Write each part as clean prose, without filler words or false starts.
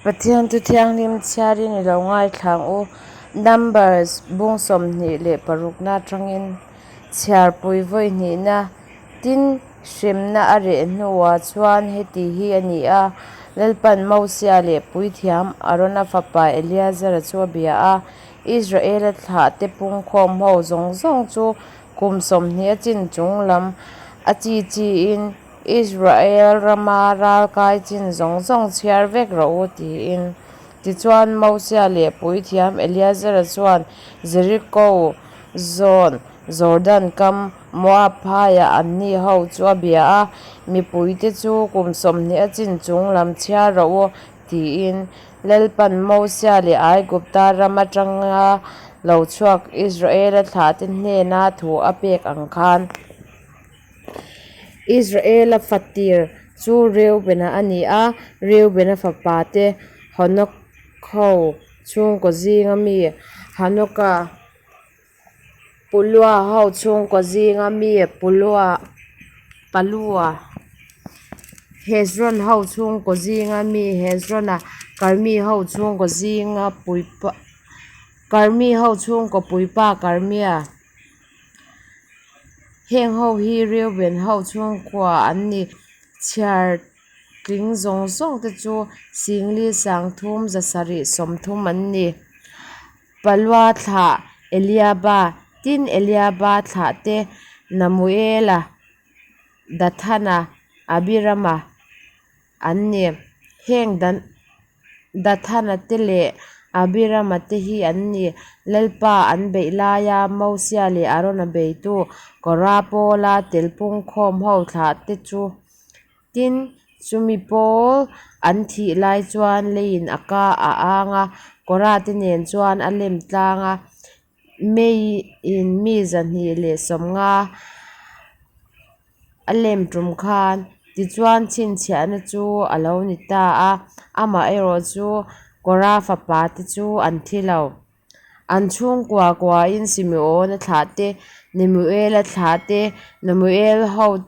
Pathian thu thianghlim chhiarin i lo ngaithla ang u. Numbers bung 26na atangin chhiarpui vawi hnihna tin hremna a reh hnuah chuan heti hi a ni a, Lalpan Mosia leh puithiam Arona fapa Eleazara chu a bia a, Israela thlahte pungkhawm ho zawng zawng chu kum 20 a chin chung lam a chi chiin Israel rama ral kai chin zawng zawng chhiar vek rawh u, tiin. Tichuan, Mosia leh puithiam Eleazara chuan Jeriko zawn Jordan kam Moab phaiah anni ho chu a bia a, Mipuite chu kum 20 a chin chung lam chhiar rawh u, tiin. Lalpan Mosia leh Aigupta ram atanga lo chhuak Israela thlahte hnena thu a pek ang khan. Israela fatir chu Reubena a ni a, Reubena fapate Hanok-ho chhungkaw zinga mi Hanoka, Pulua-ho chhungkaw zinga mi Pulua, Palua, Hezron-ho chhungkaw zinga mi Hezrona, Karmi-ho chhungkaw zinga puipa Karmi-ho chhungkaw puipa Karmia. Heng ho hi Reuben ho chhungkua an ni. Chhiar tling zawng zawng te chu Singli 30 730 an ni. Palua thlah Eliaba tin Eliaba thlah te Namuela Dathana Abirama an ni. Heng Dathana te leh Abirama te hi an ni. Lalpa an beih laia Mosia leh Arona beitu Kora pawla tel pungkhawm ho thlah te chu. Tin, chumi pawl an thih lai chuan leiin a ka a ang a, Kora te nen chuan a lem tlang a. Meiin mi 250 a lem tum khan tichuan chhinchhiahna chu a lo ni ta a, amaherawhchu Kora fapa te chu an thi lo. An chhungkua kuain Simeona thlah te, Nemuela thlah te, Nemuel ho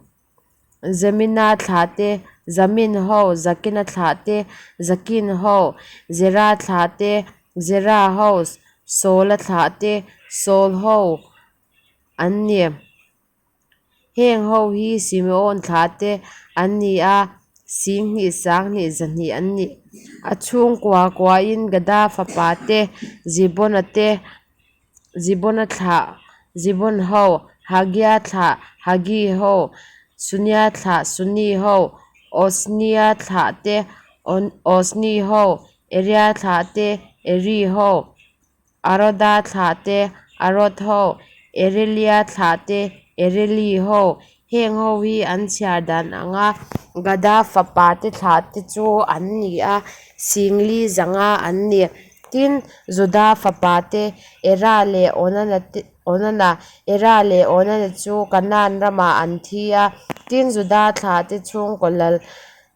Jamina thlah te, Jamin ho, Jakina thlah te, Jakin ho, Zera thlah te, Zera ho, Saula thlah te, Saul ho an ni. Heng ho hi Simeon thlah te an ni a, 2,000 2,200 an ni. A chhungkua kuain Gada fapa te, Zibona te, Zibona thlah Zibon ho, Hagia thlah Hagi ho, Sunia thlah Suni ho, Osnia thlah te Osni ho, Eria thlah te Eri ho. Aroda thlah te, Arod ho, Erelia thlah te, Ereli ho, heng ho hi an chhiar dan anga Gada fapa te thlah te chu an ni a, 4,500 an ni. Tin, Juda fapa te, Era leh Onana te, Onana, Era leh Onana chu Kanaan ramah an thi a, tin, Juda thlah te chhungkaw lal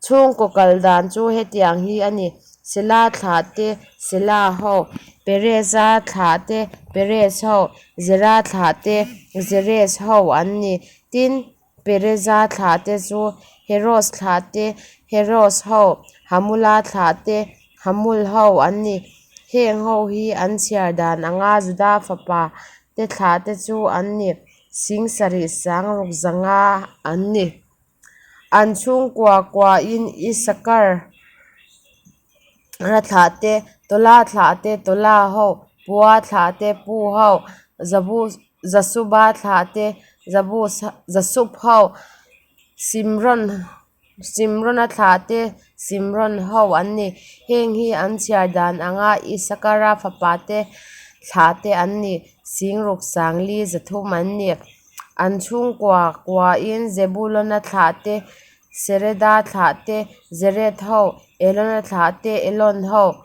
Chhungkaw kal dan chu hetiang hi a ni, Sela thlah te, Sela ho, Perez-a thlah te, Perez ho, Zera thlah te, Zeres ho an ni. Tin, Perez-a thlah te chu Heros thlah te, Heros ho, Hamula thlah te, Hamul ho an ni. Heng ho hi an chhiar dan anga Juda fapa te thlah te chu an ni, 7,600 an ni. An chhungkua kuain Isakar ra thlah te, Tola thlah te, Tola ho, Pua thlah te, Pu ho, Jasuba thlah te, Jasub ho, Simron Simrona thlah te, Simron ho an ni. Heng hi an chhiar dan anga Isakara fapa te thlah te an ni, 6,430 an ni. An chhungkua kuain Zebulona thlah te, Sereda thlah te, Zered ho, Elona thlah te, Elon ho,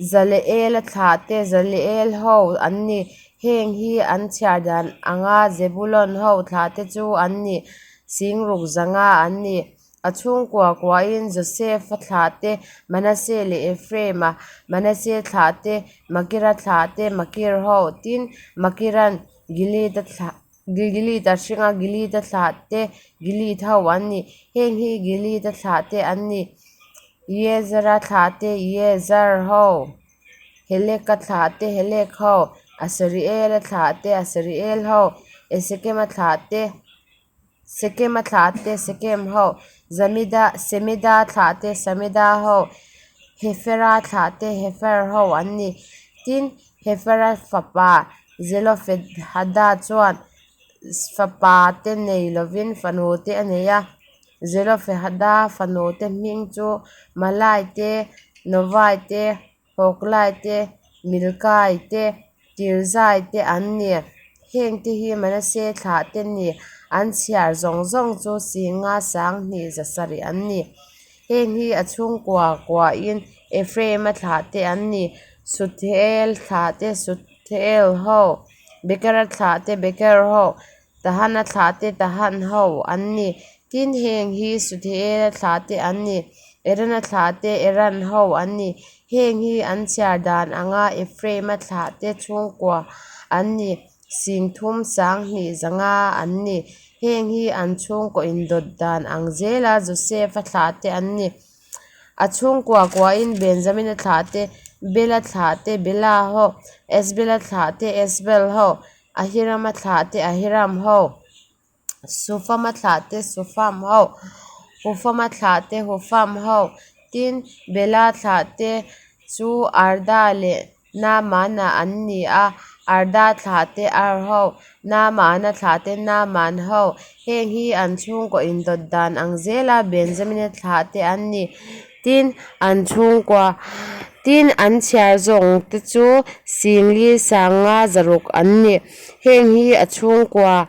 Zaleela thlah te, Zaleel ho an ni. Heng hi an chhiar dan anga Zebulon ho thlah te chu an ni, 600 an ni. A chhungkua kuain Josefa thlah te, Manase leh Ephraim-a Manase thlah te, Makira thlah te, Makir ho, tin, Makiran Gilead-a thlah Gilead-a hringa Gilead-a thlah te, Gilead ho an ni. Heng hi Gilead-a thlah te an ni. Iezera thlahte Iezer ho, Heleka thlahte Helek ho, Asriela thlahte Asriel ho, Esekema thlahte Sekema thlahte Sekem ho, Zamida Semida thlahte Samida ho, Hefera thlahte Hefer ho an ni. Tin, Hefera fapa Zelofehada chuan fapa te nei lovin fanu te a nei a. Zelofehada fanu te hming chu Malai te, Novai te, Hoklai te, Milkai te, Tirzai te an ni. Hengte hi Manase thlah te ni, an chhiar zawng zawng chu Singa 2000 700 an ni. Heng hi a chhungkua kuahin Ephraim-a thlah te an ni, Suthel thlah te Suthel ho, Bekera thlah te Beker ho, Tahana thlah te Tahan ho an ni. Tin, heng hi Suthela thlah te an ni, Erana thlah te Eran ho an ni. Heng hi an chhiar dan anga Ephraim-a thlah te chhungkua an ni, 30 20 500 an ni. Heng hi an chhungkaw indawt dan ang zela Joseph-a thlah te an ni. A chhungkua kuahin Benjamina thlah te, Bela thlah te, Bela ho, Esbela thlah te, Esbel ho, Ahirama thlah te, Ahiram ho, Sufama thlah te, Sufam ho, Hufama thlah te, Hufam ho, tin, Bela thlah te chu Arda leh Naamana an ni a, Arda thlah te Ar ho, Naamana thlah te Naaman ho, heng hi an chhungkaw indawt dan ang zela Benjamina thlah te an ni. Tin, an chhungkua, tin, an chhiar zawng te chu 40 500 600 an ni. Heng hi a chhungkua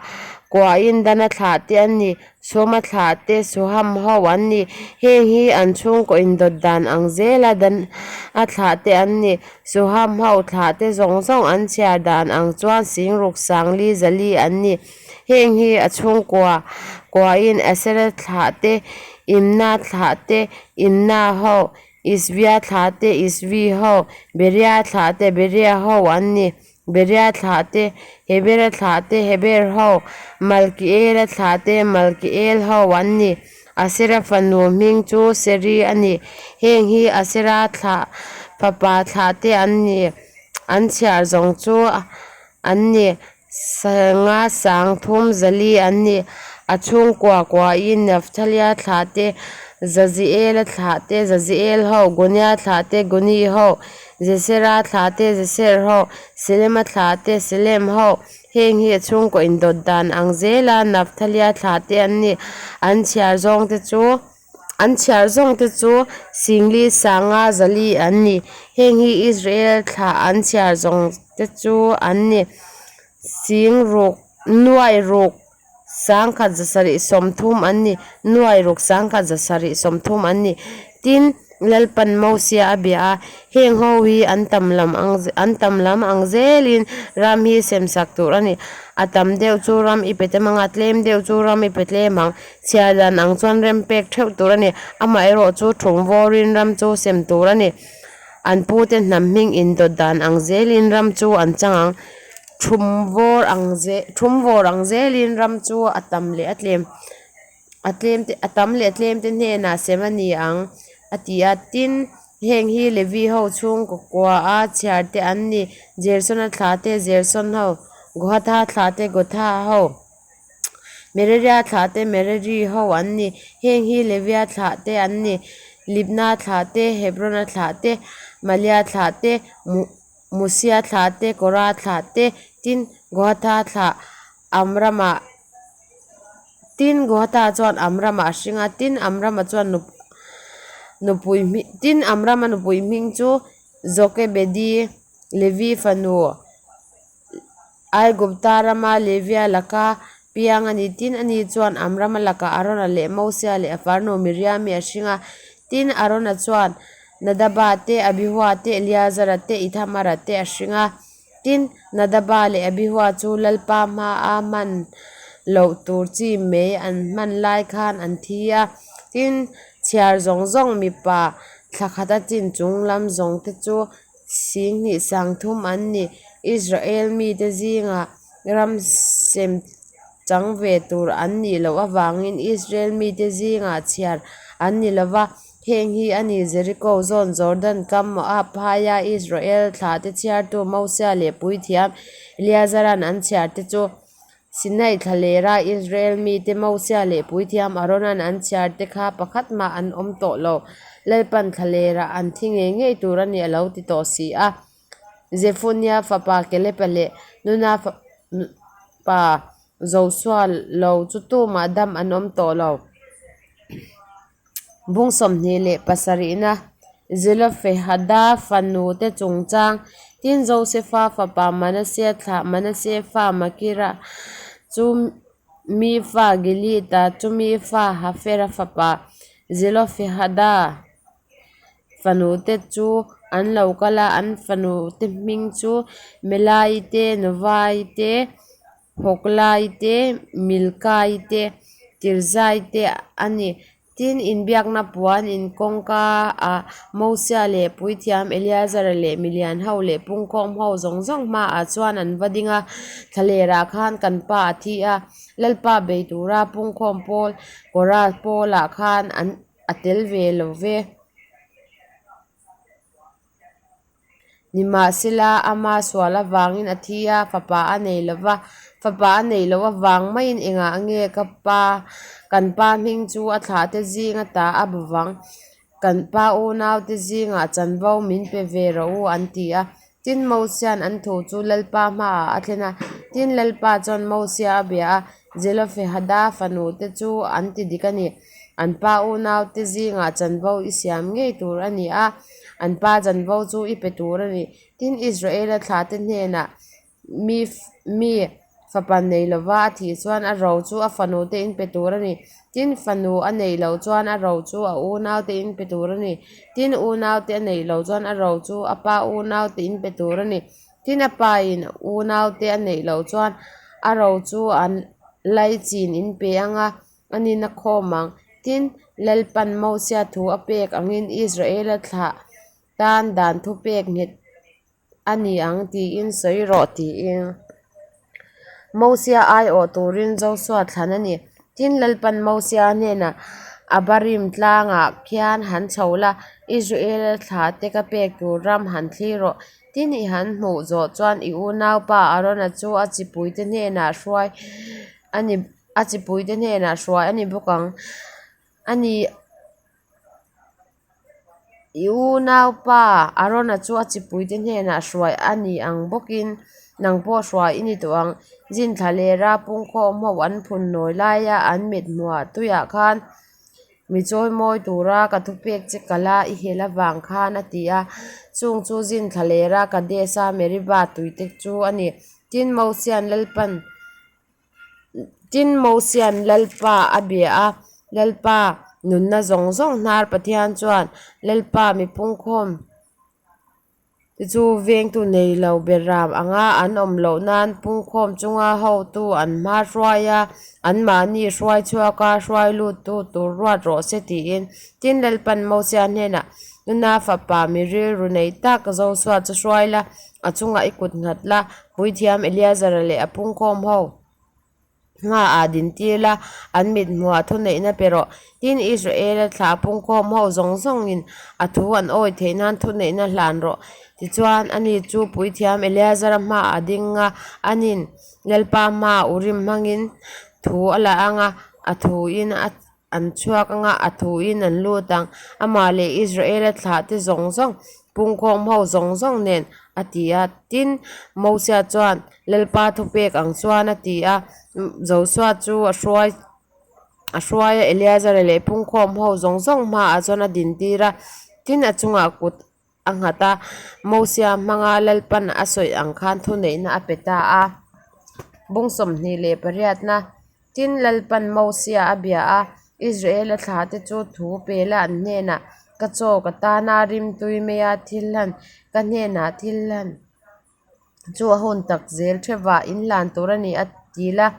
kuahin Dana thlah te an ni, Soma thlah te Suham ho an ni. Heng hi an chhungkaw indawt dan ang zela Dana thlah te an ni. Suham ho thlah te zawng zawng an chhiar dan ang chuan 60 400 400 an ni. Heng hi a chhungkua kuahin Asera thlah te, Imna thlah te, Imna ho, Isvia thlah te, Isvi ho, Beria thlah te, Beria ho an ni. Beria thlah te, Hebera thlah te, Heber ho, Malkiela thlah te, Malkiel ho an ni. Asera fanu hming chu Seri a ni. Heng hi Asera thlah fapa thlah te an ni. An chhiar zawng chu an ni. Sanga 30 400 an ni. A chhungkua kuain Nafthalia thlah te, Zaziela thlah te, Zaziel ho, Gunia thlah te, Guni ho, Jesera thlah te, Jeser ho, Selema thlah te, Selem ho, heng hi a chhungkaw indawt dan ang zela Nafthalia thlah te an ni. An chhiar zawng te chu An chhiar zawng te chu 40 500 400 an ni. Heng hi Israel thlah an chhiar zawng te chu an ni. 60 nuai ruk 1000 730 an ni. Nuai ruk 1000 730 an ni. Tin, Lalpan Mosia a bia a, heng ho hi an tam lam ang an tam lam ang zelin ram hi semsak tur a ni. A tam deuh chu ram i pe tam ang a, tlem deuh chu ram i pe tlem ang. Chhiar dan ang chuan rem pek theuh tur a ni. Amaherawh chu thung vawrin ram chu sem tur a ni. An pute hnam hming indawt dan ang zelin ram chu an chang ang. Thum vawr ang zel thum vawr ang zelin ram chu a tam leh a tlem a tlem te a tam leh a tlem te hnenah sem a ni ang a ti a. Tin, heng hi Levi ho chhungkaw kua a chhiar te an ni. Jersona thla te Jerson ho, Gohatha thla te Gotha ho. Meraria thlah te Merari ho an ni. Heng hi Levia thlah te an ni. Libna thlah te, Hebrona thlah te, Malia thlah te, Musia thlah te, Kora thlah te, tin Gohatha thlah Amrama tin Gohatha chuan Amrama a hring a, tin Amrama chuan nupui hming tin Amrama nupui hming chu Jokebedi Levi fanu Aigupta rama Levia laka piang a ni. Tin, ani chuan Amrama lakah Arona leh Mosia leh a farnu Miriami a hring a. Tin, Arona chuan Nadaba te, Abihua te, Eleazara te, Ithamara te a hring a. Tin, Nadaba leh Abihua chu Lalpa hmaa hman loh tur chi mei an hman lai khan an thi a. Tin, chhiar zawng zawng mipa thla khata chin chung lam zawng te chu 20 30 an ni. Israel mite zingah ram sem chang ve tur an nih loh avangin Israel mite zingah chhiar an ni lo va. Heng hi a ni, Jeriko zawn Jordan kam Moab phaia Israel thlahte chhiartu Mosia leh puithiam Eleazaran an chhiarte chu. Sinai thlalera Israel mite Mosia leh puithiam Aaronan an chhiarte kha pakhat mah an awm tawh lo. Lalpan thlalera an thi ngei ngei tur a ni a lo ti tawh si a. Zefunia fapa Kelepa leh Nuna fapa Josua lo chu tumah dam an awm tawh lo. Bung 27na Zelofehada fanute chungchang Tin, Josefa fapa Manasea thlah Manase fa Makira chu mi fa Gilead-a chu mi fa Hafera fapa Zelofehada fanute chu an lo kal a, an fanute hming chu Melai te, Novai te, Hoklai te, Milkai te, Tirzai te a ni. Tin, inbiakna puan in kawngka ah Mosia leh puithiam Eleazara leh milian ho leh pungkhawm ho zawng zawng hmaah chuan an va ding a, Thlalerah khan kan pa a thi a, Lalpa bei tura pungkhawm pawl Kora pawlah khan an a tel ve lo ve. Nimahsela, ama sual avangin a thi a, fapa a nei lo va. Fapa a neih loh avang maiin engah nge ka pa, kan pa hming chu a thlahte zinga ta a bu vang? Kan pa unaute zingah chanvo min pe ve rawh u, an ti a. Tin, Mosia'n an thu chu Lalpa hmaah a thlen a. Tin, Lalpa chuan Mosia a bia a, Zelofehada fanute chu an ti dik a ni. An pa unaute zingah chanvo i siam ngei tur a ni a, an pa chanvo chu i pe tur a ni. Tin, Israela thlahte hnenah mi mi fapa nei lova a thih chuan a ro chu a fanute in pe tur a ni. Tin, fanu a neih loh chuan a ro chu a unaute in pe tur a ni. Tin, unaute a neih loh chuan a ro chu a pa unaute in pe tur a ni. Tin, a pain unaute a neih loh chuan a ro chu a laichin in pe ang a, a nina khawm ang. Tin, Lalpan Mosia thu a pek angin Israela thlah tan dan thupek nghet a ni ang tiin sawi rawh tiin Mosia aiawh turin Josua thlan a ni. Tin, Lalpan Mosia hnenah Abarim tlangah khian han chho la, Israela thlahte ka pek tur ram han thlir rawh. Tin, i han hmuh zawh chuan i unaupa Arona chu a chipuite hnenah hruai a ni a chipuite hnenah hruai a ni bawk ang a ni. I unaupa Arona chu a chipuite hnenah hruai a ni ang bawkin nang pawh hruai i ni tawh ang. Zin thla lera pungkhawm ho an phun nawi laia an mit hmuah tuiah khan mi chawimawi tura ka thupek che kala i hel avang khan a ti a. Chung chu zin thla lera Kadesh-a Meribah tuite chu a ni. Tin, Mosia'n Lalpan. Tin, Mosia'n Lalpa a bia a, Lalpa nunna zawng zawng hnar Pathian chuan Lalpa mi pungkhawm te chu vengtu nei lo beram anga an awm loh nan pungkhawm chunga hotu an hma hruai a, anmahni hruai chhuak a, hruai luttu tur ruat rawh se tiin. Tin, Lalpa'n Mosia hnenah, Nuna fapa mi rilru nei tak Josua chu hruai la, A chungah i kut nghat la, puithiam Eleazara leh a pungkhawm ho hmaah dintir la, an mit hmuhah thuneihna pe rawh. Tin, Israela thlah pungkhawm ho zawng zawngin a thu an awi theih nan thuneihna hlan rawh. Tichuan, ani chu puithiam Eleazara hmaah a ding a, anin Lalpa hmaah Urim hmangin thu a la ang a, a thuin a An chhuak anga a thuin an lut ang. Amah leh Israela thlahte zawng zawng, pungkhawm ho zawng zawng nen a ti a. Tin, Mosia chuan Lalpa thupek ang chuan a ti a. Josua chu a hruai a hruai a, Eleazara leh pungkhawm ho zawng zawng hmaah chuan a dintir a. Tin, a chungah kut a nghat a, Mosia hmanga Lalpan a sawi ang khan thuneihna a pe ta a. Bung 28na Tin, Lalpan Mosia a bia a, Israela thlahte chu thu pela an hnenah, Ka chaw ka tana rimtui maia thil hlan, ka hnenah thil hlan chu a hun tak zel thevah in hlan tur a ni a ti la.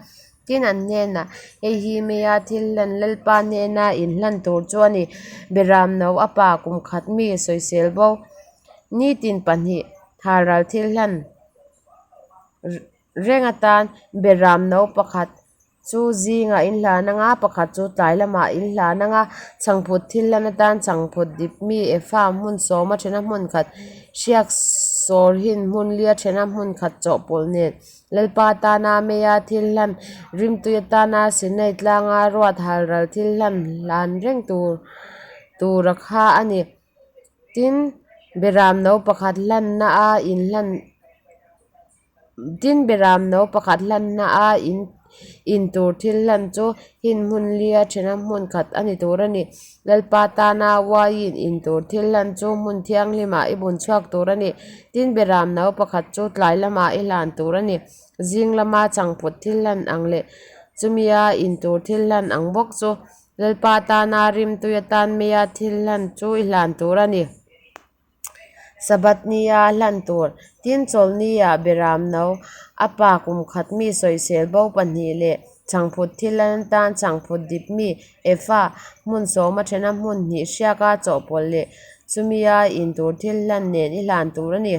Tin, an hnenah, Hei hi meia thil hlan Lalpa hnena in hlan tur chu a ni. Beram no a pa kum khat mi sawisel bo nitin pahnih halral thil hlan reng atan beram no pakhat. chu zingah in hlan anga pakhat chu tlai lamah in hlan anga chhangphut thil hlan atan chhangphut dip mi efa hmun sawma thena hmun khat hriak sawr hin hmun lia thena hmun khat chawhpawlh nen Lalpa tana meia thil hlan rimtui atana Sinai tlanga ruat halral thil hlan hlan reng tur tura kha a ni. Tin, beram no pakhat hlanna a inhlan Tin, beram no pakhat hlanna a in in tur thil hlan chu hin hmun lia thena hmun khat a ni tur a ni. Lalpa tana uaiin in tur thil hlan chu hmun thianghlimah i bun chhuak tur a ni. Tin, beram no pakhat chu tlai lamah i hlan tur a ni. Zing lama changphut thil hlan ang leh chumia in tur thil hlan ang bawk chu Lalpa tana rimtui atan meia thil hlan chu i hlan tur a ni. Sabbath nia hlan tur, tin chawlhnia beram no, a pa kum khat mi sawisel bo pahnih leh chhangphut thil an tan chhangphut dip mi efa hmun sawma thena hmun hnih hriaka chawhpawlh leh chumia in tur thil hlan nen i hlan tur a ni.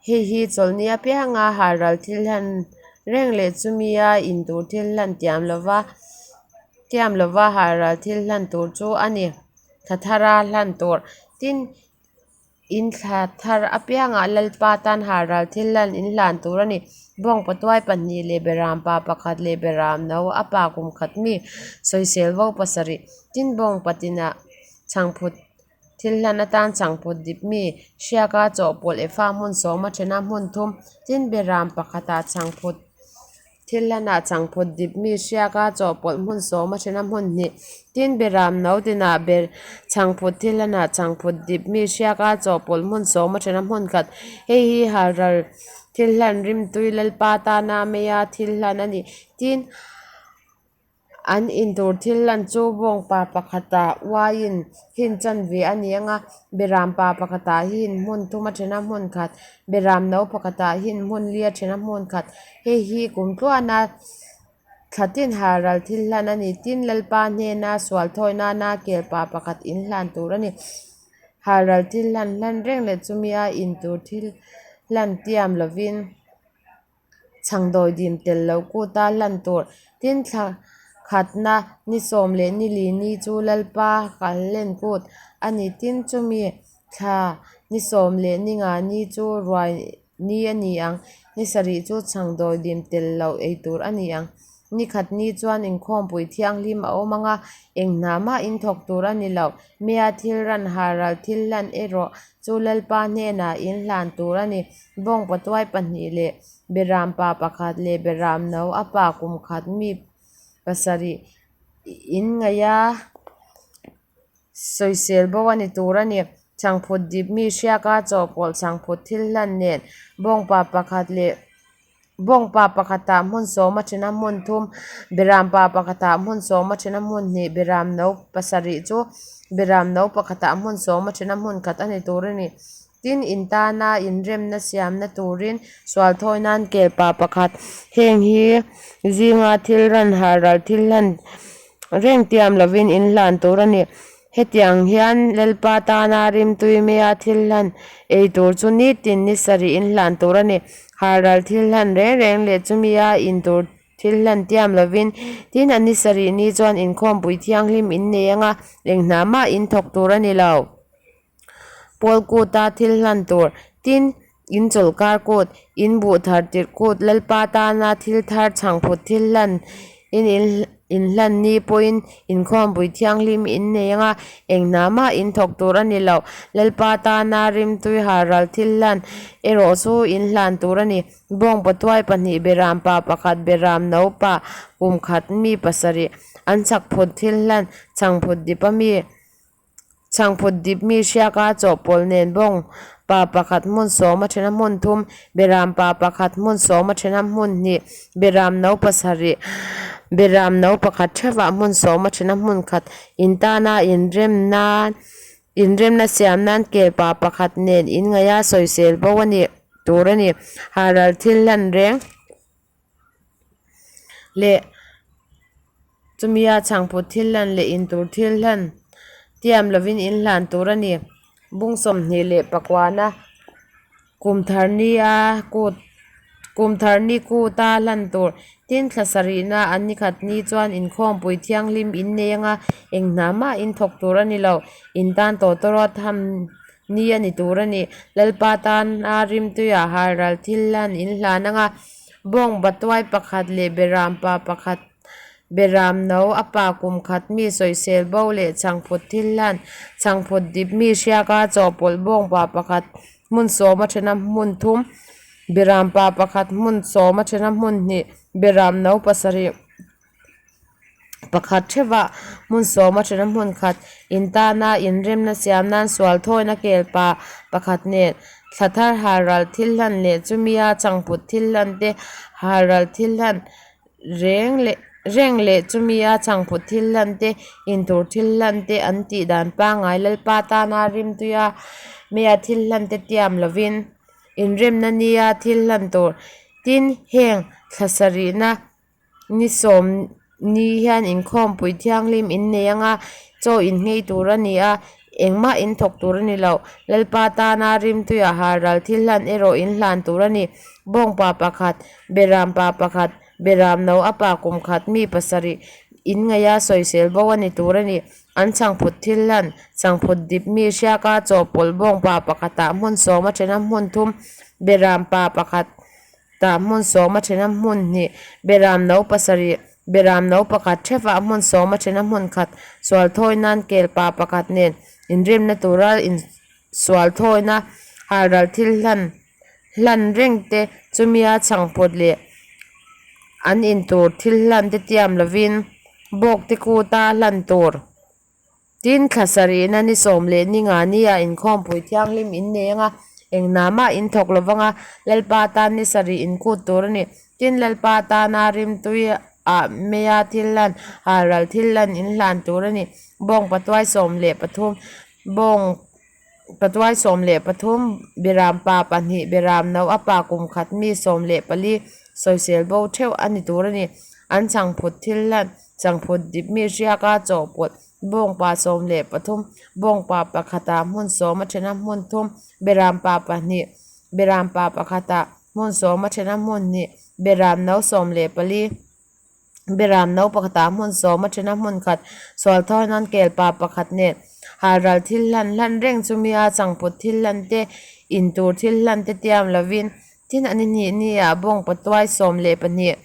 Hei hi chawlhni apianga halral thil hlan reng leh chumia in tur thil hlan tiam lova tiam lova halral thil hlan tur chu a ni. Thla thara hlan tur. Tin, in thla thar apiangah Lalpa tan halral thil hlan in hlan tur a ni. Bawngpa tuai pahnih leh beram pa pakhat leh beram no a pa kum khat mi sawisel vo pasarih. Tin, bawngpa tinah chhangphut Thil hlan atan changphut dip mi hriaka chawhpawlh efa hmun sawma thena hmun thum tin beram pakhatah changphut thil hlanah changphut dip mi hriaka chawhpawlh hmun sawma thena hmun hnih tin beram no tinah ber changphut thil hlanah changphut dip mi hriaka chawhpawlh hmun sawma thena hmun khat hei hi halral thil hlan rimtui lalpa tana meia thil hlan a ni tin. An intur thil lan chu bawngpa pakhatah uaiin hin chanve a ni ang a, beram pa pakhatah hin hmun thum a then a hmun khat, beram no pakhatah hin hmun li a then a hmun khat. Hei hi kum tluana thla tin halral thil hlan a ni. Tin, Lalpa hnena sual thawi nana kelpa pakhat in hlan tur a ni. Halral thil hlan hlan reng leh chumia intur thil hlan tiam lovin. Chhangdawi dim tel lo kuta hlan tur tin thla khatna ni sawm leh ni li ni chu Lalpa kalhlen kut a ni. Tin, chumi thla ni sawm leh ni nga ni chu ruai ni a ni ang. Ni sarih chu chhangdawi dim tel loh ei tur a ni ang. Ni khat ni chuan inkhawmpui thianghlim a awm ang a, eng hna mah in thawk tur a ni lo. Mia thil ran halral thil hlan erawh chu Lalpa hnenah in hlan tur a ni. Bawngpa tuai pahnih leh beram pa pakhat leh beram no a pa kum khat mi pasarih in ngaih a sawisel bo a ni tur a ni. Chhangphut dip mi hriaka chawhpawlh chhangphut thil hlan nen bawngpa pakhat leh Bawngpa pakhatah hmun sawma thena hmun thum, berampa pakhatah hmun sawma thena hmun hnih, beram no pasarih chu beram no pakhatah hmun sawma thena hmun khat a ni tur a ni. Tin, in tana inremna siamna turin sual thawi nan kelpa pakhat heng hi zinga thil ran halral thil hlan reng tiam lovin in hlan tur a ni. Hetiang hian Lalpa tana rimtui meia thil hlan ei tur chu nitin ni sarih in hlan tur a ni. Halral thil hlan reng reng leh chumia in tur thil hlan tiam lovin, tin a ni sarih ni chuan inkhawmpui thianghlim in nei anga eng hna mah in thawk tur a ni lo. Pawl kuta thil hlan tur, tin, in chawlhkar kut, in buh thar tirh kut, Lalpa tana thil thar chhangphut thil hlan in in hlan ni pawhin inkhawmpui thianghlim in nei anga eng hna mah in thawk tur a ni lo. Lalpa tana rimtui halral thil hlan erawh chu in hlan tur a ni. Bawngpa tuai pahnih, beram pa pakhat, beram no pa kum khat mi pasarih an chhakphut thil hlan chhangphut dip a mi. Chhangphut dip mi hriaka chawhpawlh nen bawng pa pakhat hmun sawm a thena hmun thum, beram pa pakhat hmun sawm a thena hmun hnih, beram no pasarih, beram no pakhat theuhah hmun sawm a thena hmun khat in tana inrem nan inremna siam nan kel pa pakhat nen inngaih a sawisel bo a ni tur a ni. Halral thil hlan reng leh chumia chhangphut thil hlan leh in tur thil hlan tiam lovin in hlan tur a ni. Bung 28 na kum thar nia kut. Kum thar ni kuta hlan tur. Tin, thla sarihna an ni khat ni chuan inkhawmpui thianghlim in nei anga eng hna mah in thawk tur a ni lo. In tan tawtawrawt ham ni a ni tur a ni. Lalpa tana rimtuiah halral thil hlan in hlan anga bawng batuai pakhat leh beram pa pakhat beram no a pa kum khat mi sawisel bo leh chhangphut thil hlan chhangphut dip mi hriaka chawhpawlh bawngpa pakhat hmun sawma thena hmun thum beram pa pakhat hmun sawma thena hmun hnih beram no pasarih pakhat theuhah hmun sawma thena hmun khat in tana inremna siam nan sual thawina kelpa pakhat nen thla thar halral thil hlan leh chumia chhangphut thil hlan te halral thil hlan reng leh reng leh chumia chhangphut thil hlan te intur thil hlan te an tih dan pangngai Lalpa tana rimtuia meia thil hlan te tiam lovin inremna nia thil hlan tur tin heng thla sarihna Ni sawm ni hian inkhawmpui thianghlim in nei anga chaw in nghei tur a ni a, engmah in thawk tur a ni lo. Lalpa tana rimtuiah halral thil hlan erawh in hlan tur a ni. Bawngpa pakhat, Beram pa pakhat, Beram no a pa kum khat mi pasarih in ngaiha sawisel bo a ni tur a ni. An chhangphut thil hlan, chhangphut dip mi hriaka chawhpawlh bawngpa pakhatah hmun sawm a then a hmun thum, Beram pa pakhat, Tah hmun sawma thena hmun hnih, beram no pasarih, beram no pakhat thevah hmun sawma thena hmun khat, sual thawi nan kel pa pakhat nen inremna tura insual thawina halral thil hlan hlan reng te chumia chhangphut leh an intur thil hlan te tiam lovin bawk te kuta hlan tur. Tin, thla sarihna ni sawm leh ni nga nia inkhawmpui thianghlim in nei anga, eng hna mah in thawk lo vanga, Lalpa tan ni sarih in kut tur a ni. Tin, Lalpa tana rimtui ah meia thil hlan, halral thil hlan in hlan tur a ni. Bawng patuai 13, bawng patuai 13, Beram pa pahnih, Beram no a pa kum khat mi 14, sawisel bo theuh a ni tur a ni. An chhangphut thil hlan. Changphut dip mi hriaka chawhpawlh bawngpa 13, bawngpa pakhatah hmun sawm a thena hmun thum, beram pa pahnih, beram pa pakhatah hmun sawm a thena hmun hnih, beram no 14, beram no pakhatah hmun sawm a thena hmun khat, sual thawi nan kel pa pakhat nen halral thil hlan hlan reng chumia changphut thil hlan te, intur thil hlan te tiam lovin Tin, an inhnih ni ah bawng patuai 12,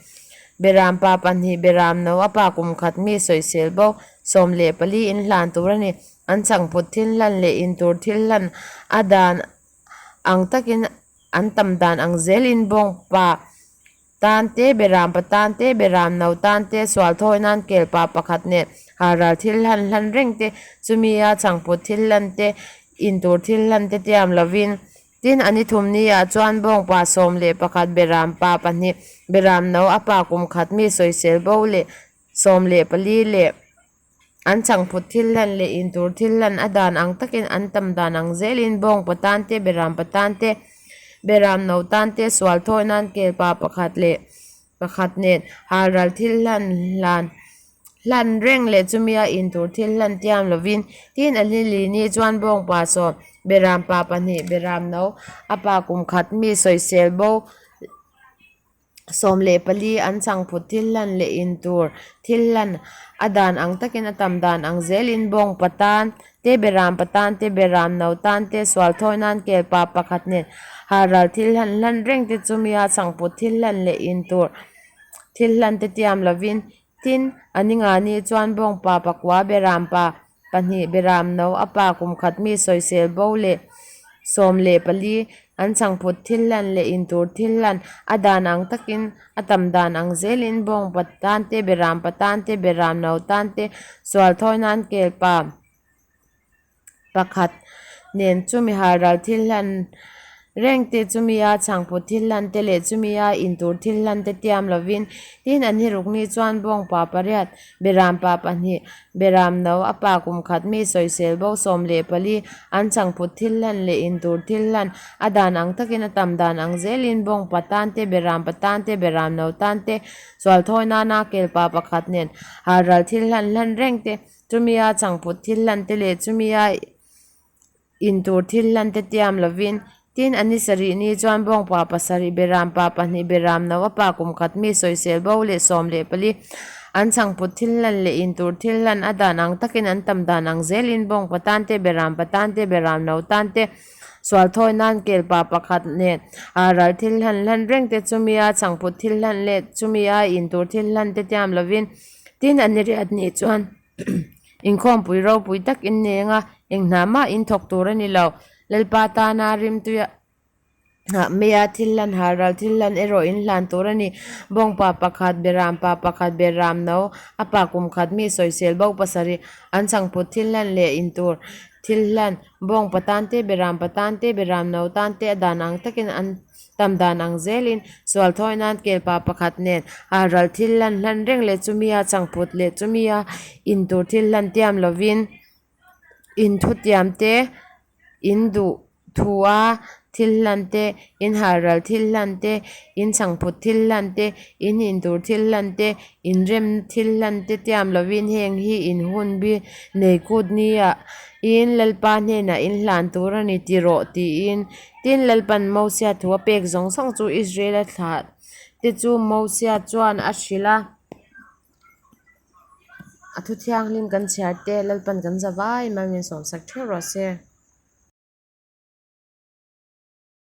Beram pa pahnih, Beram no a pa kum khat mi sawisel bo 14 in hlan tur a ni. An changphut thil hlan leh intur thil hlan a dan ang takin an tam dan ang zelin bawng pa tan te, Beram pa tan te, Beram no tan te, sual thawi nan kel pa pakhat nen halral thil hlan hlan reng te, chumi a changphut thil hlan te, intur thil hlan te tiam lovin Tin, a ni thum ni ah chuan bawngpa 11, beram pa pahnih, beram no a pa kum khat mi sawisel bo leh 14 leh an chhangphut thil hlan leh intur thil hlan a dan ang takin an tam dan ang zelin bawngpa tan te, beram pa tan te, beram no tan te, sual thawi nan kel pa pakhat leh pakhat nen halral thil hlan hlan Hlan reng leh chumia intur thil hlan tiam lovin tin a lili ni chuan bawngpa sawm, beram pa pahnih, beram no, a pa kum khat mi sawisel bo 14 an chhangphut thil hlan leh intur thil hlan a dan ang takin a tam dan ang zelin bawngpa tan te, beram pa tan te, beram no tan te, sual thawi nan kel pa pakhat nen halral thil hlan hlan reng te chumia chhangphut thil hlan leh intur thil hlan te tiam lovin Tin, a ni nga ni chuan bawngpa pakua beram pa pahnih beram no a pa kum khat mi sawisel bo leh 14 an chhangphut thil hlan leh intur thil hlan a dan ang takin a tam dan ang zelin bawngpa tan te beram pa tan te beram no tan te sual thawi nan kel pa Pakhat nen chumi halral thil hlan reng te, chumi a chhangphut thil hlan te leh chumi a intur thil hlan te tiam lovin tin an hi ruk ni chuan bawngpa pariat, beram pa pahnih, beram no a pa kum khat mi sawisel bo 14 an chhangphut thil hlan leh intur thil hlan a dan ang takin a tam dan ang zelin bawngpa tan te, beram pa tan te, beram no tan te, sual thawi nana kelpa pakhat nen halral thil hlan hlan reng te Chumia chhangphut thil hlan te leh chumia intur thil hlan te tiam lovin Tin, a ni sarih ni chuan bawngpa pasarih, beram pa pahnih, beram no a pa kum khat mi sawisel bo leh 14 an chhangput thil hlan leh in tur thil hlan a dan ang takin an tam dan ang zelin bawngpa tan te, beram pa tan te, beram no tan te, sual thawi nan kel pa pakhat nen ah ral thil hlan hlan reng te chumia chhangput thil hlan leh chumia in tur thil hlan te tiam lovin tin a ni riat ni chuan Inkhawmpui ropui tak in nei anga eng hna mah in thawk tur a ni lo. Lalpa tana rimtuia ah meia thil hlan hal ral thil hlan erawh in hlan tur a ni. Bawngpa pakhat, Beram pa pakhat, Beram no, a pa kum khat mi sawisel bo pasarih an chhangphut thil hlan leh in tur thil hlan Bawngpa tan te, Beram pa tan te, Beram no tan te a dan ang takin an Tam dan ang zelin sual thawi nan kelpa pakhat nen a ral thil hlan hlan reng leh chumia changphut leh chumia in tur thil hlan tiam lovin in thutiam te in duh thu a thil hlan te in hal ral thil hlan te in changphut thil hlan te in in tur thil hlan te in rem thil hlan te tiam lovin heng hi in hun bi nei kut nia in Lalpa hnenah in hlan tur a ni ti rawh tiin Tin, Lalpan Mosia thu a pek zawng zawng chu Israela thlah te chu Mosia chuan a hrilh a, A thu thianghlim kan chhiar te Lalpan kan za vai mai min sawmsak theuh rawh se.